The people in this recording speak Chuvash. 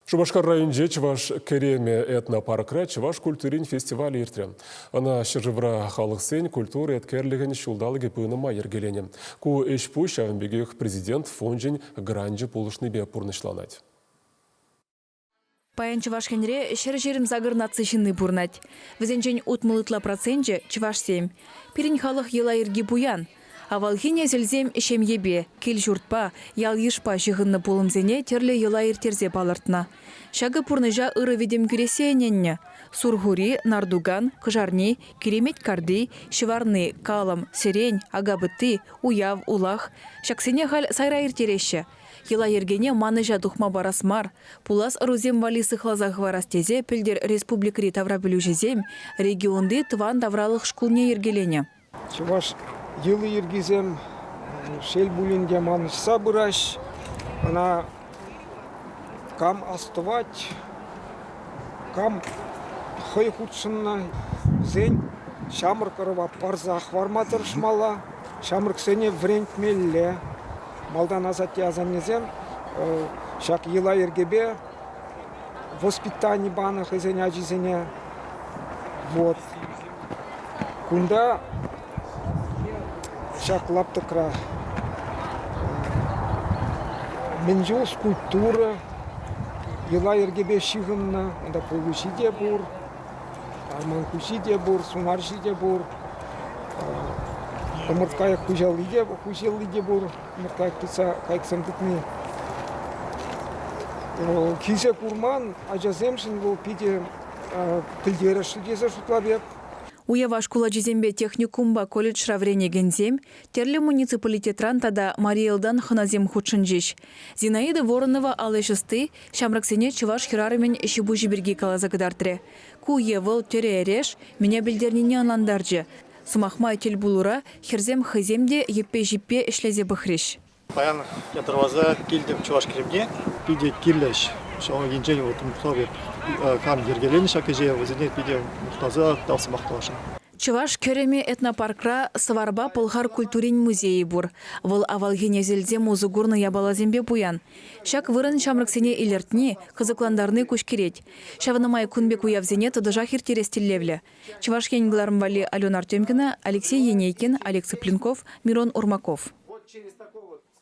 Шупашкар районӗнче Чӑваш Кӗремӗ этнопаркра чӑваш культурин фестивалӗ иртрӗ. Ӑна ҫӗршывра халӑхсен культура еткерлӗхӗн ҫулталӑкӗ пынӑ май йӗркеленӗ. Ку ӗҫ-пуҫ ҫавӑн пекех Президент фончӗн гранчӗ пулӑшнипе пурнӑҫланать. Паян Чӑваш Енре 128 наци ҫынни пурӑнать. Вӗсенчен 60 ытла проценчӗ чӑвашсем. Пирӗн халӑх йӑла-йӗрки пуян. Авалхи несӗлсем ҫемьепе, кил-ҫуртпа, ял-йышпа ҫыхӑннӑ пулӑмсене тӗрлӗ йӑла ирттерсе палӑртнӑ. Ҫакӑ пурнӑҫа ырӑ витӗм кӳрессе ӗненнӗ. Сурхури, Нартукан, Кӑшарни, Киремет карти, Ҫӑварни, Калӑм, Сӗрен, Акапӑтти, Уяв, Улах. Ҫаксене халь сайра ирттереҫҫӗ. Йӑла-йӗркене манӑҫа тухма парас мар, пулас ӑрусем валли сыхласа хӑварас тесе пӗлтӗр республикӑри таврапӗлӳҫӗсем регионти тӑван тавралӑх шкулне йӗркеленӗ. Чӑваш йӑли-йӗркисем, шел пулин те, манӑҫса пыраҫ. Ӑна кам астӑвать, кам хӑй хутшӑннӑ, вӗсен ҫамрӑк ӑрӑва парса хӑварма тӑрӑшмалла, ҫамрӑксене вӗрентмелле. Малтан асатте-асаннесем ҫак йӑла-йӗркепе воспитани панӑ хӑйсен ачисене. Вот. Кунта ҫак лаптӑкра мӗн чул скульптура йӑла-йӗркепе ҫыхӑннӑ. Унта пулӑҫи те пур, арман хуҫи те пур, сунарҫи те пур, ӑмӑрткайӑк хуҫалли те, хуҫалли те пур. Ӑмӑрткайӑк тытса кайӑксем тытни. Килсе курман ачасемшӗн вӑл питӗ пӗлтерӗшлӗ тесе шутлап эп. Уява шкул ачисемпе техникумпа колледжра вӗренекенсем, тӗрлӗ муниципалитетран тата Мари Элтан хӑнасем хутшӑнчӗҫ. Зинаида Воронова ал ӗҫ ӑсти ҫамрӑксене чӑваш хӗрарӑмӗн ҫи-пуҫӗ пирки каласа кӑтартрӗ. Ку е вӑл тӗрӗ-эреш мӗне пӗлтернине ӑнлантарчӗ. Сӑмах май, тӗлпулура хӗрсем хӑйсем те йӗппе-ҫиппе ӗҫлесе пӑхрӗҫ. Паян ятарласа килтӗм Чӑваш Кремне. Питӗ кирлӗ ӗҫ. Ҫавӑн енчен вот мухтав эп кам йӗркеленӗ ҫак ӗҫе, вӗсене питӗ мухтаса тав сӑмах каласшӑн. Чӑваш кӗрӗмӗ этнопаркра сӑварпа пӑлхар культурин музейӗ пур. Вӑл авалхи несӗлсем усӑ курнӑ япаласемпе пуян. Ҫак вырӑн ҫамрӑксене илӗртни, кӑсӑклантарни куҫкӗрет. Ҫавна май кун пек уявсене тӑтӑшах ирттерес тӗллевлӗ. Чӑваш Ен кӑларӑм валли Алена Артемкина, Алексей Енейкин, Олег Цыпленков, Мирон Урмаков.